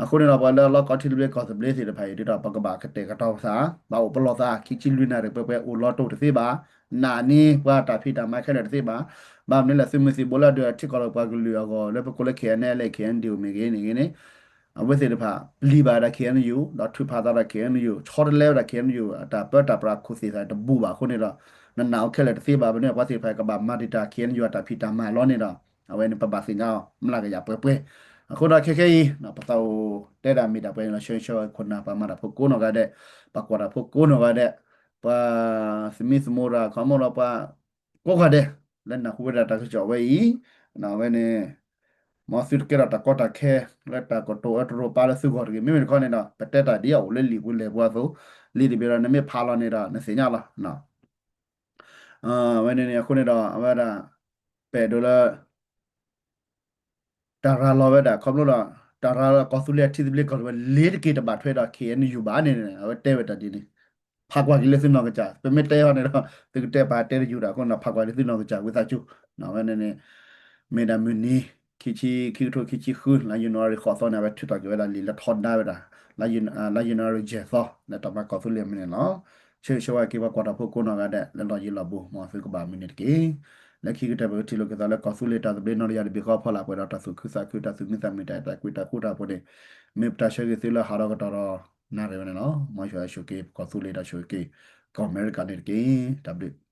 အဃိန့ၣ်ဒီး ပှၤလၢအလီၢ်ကီၢ်ထံသဘျ့ကီၢ်သဘျ့သ့ၣ်တဖၣ်အံၤဒီး ပကဘၣ်ကတဲာ်ကတီၤပသး, ဘၣ်အိၣ်ပလီၢ်သး ခံဆံလွံၢ်နၣ်ရံၣ်ပှဲၤပှဲၤ အိၣ်လီၤတိၢ်တသ့ဘၣ်, နာ်န့ၢ်ပှၤတၢ်ဖံးတၢ်မၤခဲလၢာ်တသ့ဘၣ်. ဘၣ်မနုၤလဲၣ် သုးမုၢ်သံၣ်ဘိလၢအဒုးထံကီၢ်ဒီးပှၤကလုာ်အဂီၢ် လၢပကိးလၢ ခ့ၣ်အဲၣ်ယူၣ် လၢ ခ့ၣ်အဲၣ်ယူၣ် မ့ၢ်ဂ့ၤန့ၣ်ဂ့ၤန့ၣ် အဝဲသ့ၣ်တဖၣ် ပျံၤဘၣ်ဝဲဒၣ် K N U ဒီးထုးဖးသးဒီး K N U ဆီတလဲဝဲဒၣ် K N U အတၢ်ပၢတၢ်ပြးခိၣ်သ့ၣ်သးတဘူၣ်ဘၣ်အဃိန့ၣ်ဒီး နနာ်အီၤခဲလၢာ်တသ့ဘၣ် ပန့ၣ်ပှၤသ့ၣ်တဖၣ်ကဘၣ်မၤဒံးတၢ် K N U အတၢ်ဖံးတၢ်မၤလီၤန့ၣ်ဒီး အဝဲန့ၣ်ပဘၣ်သ့ၣ်ညါအီၤ မျးကယၤပှဲၤပှဲၤ. အဃိဒီးခဲခဲအံၤ ပသးအိၣ်တဲဒၣ်မ့ၢ်တၢ်ပှဲၤန့ၣ်လီၤ. ဆၢဂ့ၤဆၢဝါခိၣ်နၢ် ပှၤမၤတၢ်ဖိကိးနီၢ်ဂၤဒဲး, ပှၤကွၢ်တၢ်ဖိကိးနီၢ်ဂၤဒဲး, ပှၤသမံသမိးတၢ်ခီမီဒီးပှၤကိးဂၤဒဲး လၢနၢ်ဟူဝဲဒၣ်တၢ်ကစီၣ်ဝဲအံၤ, အဝဲန့ၣ် မ်သုတကဲထီၣ်တၢ်ကီတၢ်ခဲ လၢတၢ်ကတိၤအၢတရိးပာ်လၢသုဂီၢ်တဂ့ၤ. မ့မ့ၢ်တခီန့ၣ်ဒီး ပတဲတၢ်ဒ်အအိၣ်လၢလံာ်ပူၤလဲၢ်ပူၤအသိး, လံာ်တဘ့ၣ်ဒီးနမ့ၢ်ဖးလီၤန့ၣ်ဒီး နသ့ၣ်ညါလီၤ. အဝဲန့ၣ်န့ၣ် အဃိန့ၣ်ဒီး အဝဲဒၣ် ပအဲၣ်ဒိးလၢ တၢ်ရၤလီၤဝဲဒၣ် ခီဖျိဒီး တၢ်ရၤလီၤကီၢ်သူလ့ၤအထံသဘျ့ကီၢ်သဘျ့ လ့ၤတက့ၤတဘၣ်ထွဲဒီး K N U ဘၣ်န့ၣ် အဝဲတဲဝဲတၢ်ဒ်န့ၣ်, ဖးကွၢ်က့ၤလၢသုနီၢ်ကစၢ်, ပမ့ၢ်တဲအီၤန့ၣ်ဒီး သုကတဲပာ်တဲတယူၤဒီး အဃိန့ၣ် ဖးကွၢ်လၢသုနီၢ်ကစၢ်ဝံသးစူၤ, အဝဲန့ၣ်န့ၣ် မ့ၢ်ဒၣ်မုၢ်နံၤ ခံဆံ ခံကထိခံဆံဃု လါယနူၤအါရံၤဃိးသီန့ၣ် အဝဲထုးထီၣ်က့ၤဝဲဒၣ်လံာ်လၢထီဒါဝဲဒၣ် လါယနူၤအါရံၤယဲၢ်သီ လၢတၢ်မၤကီၢ်သူလ့ၤအမုၢ်နံၤန့ၣ်လီၤ. ဆၢဂ့ၤဆၢဝါက့ၤပှၤကွၢ်တၢ်ဖိကိးနီၢ်ဂၤဒဲး လၢလီၢ်ယံၤလီၢ်ဘူး မ်သုကဘၣ်မုာ်န့ၣ်တက့ၢ်. လၢခံကတၢၢ်ပကထံၣ်လိာ်က့ၤသးလၢကီၢ်သူလ့ၤတၢ်သဘျ့နီၢ်တယၢ်တဘ့ၣ်ဃီအဖီလာ် ပှဲၤဒီးတၢ်သူၣ်ခုသးခု တၢ်သူၣ်မံသးမုာ် တၢ်အဲၣ်တၢ်ကွံတၢ်ဃူတၢ်ဖိးန့ၣ် မ့ၢ်ပတၢ်ဆၢဂ့ၤသုလၢဟးထီၣ်ကတီၢ်ဒီးနၣ်ရံၣ်ဝဲန့ၣ်လီၤ. မ်ယွၤဆိၣ်ဂ့ၤက့ၤပကီၢ်သူလ့ၤ ဒီးဆိၣ်ဂ့ၤက့ၤကီၢ်အမဲရကၤန့ၣ်တက့ၢ်. တၢ်ဘျုး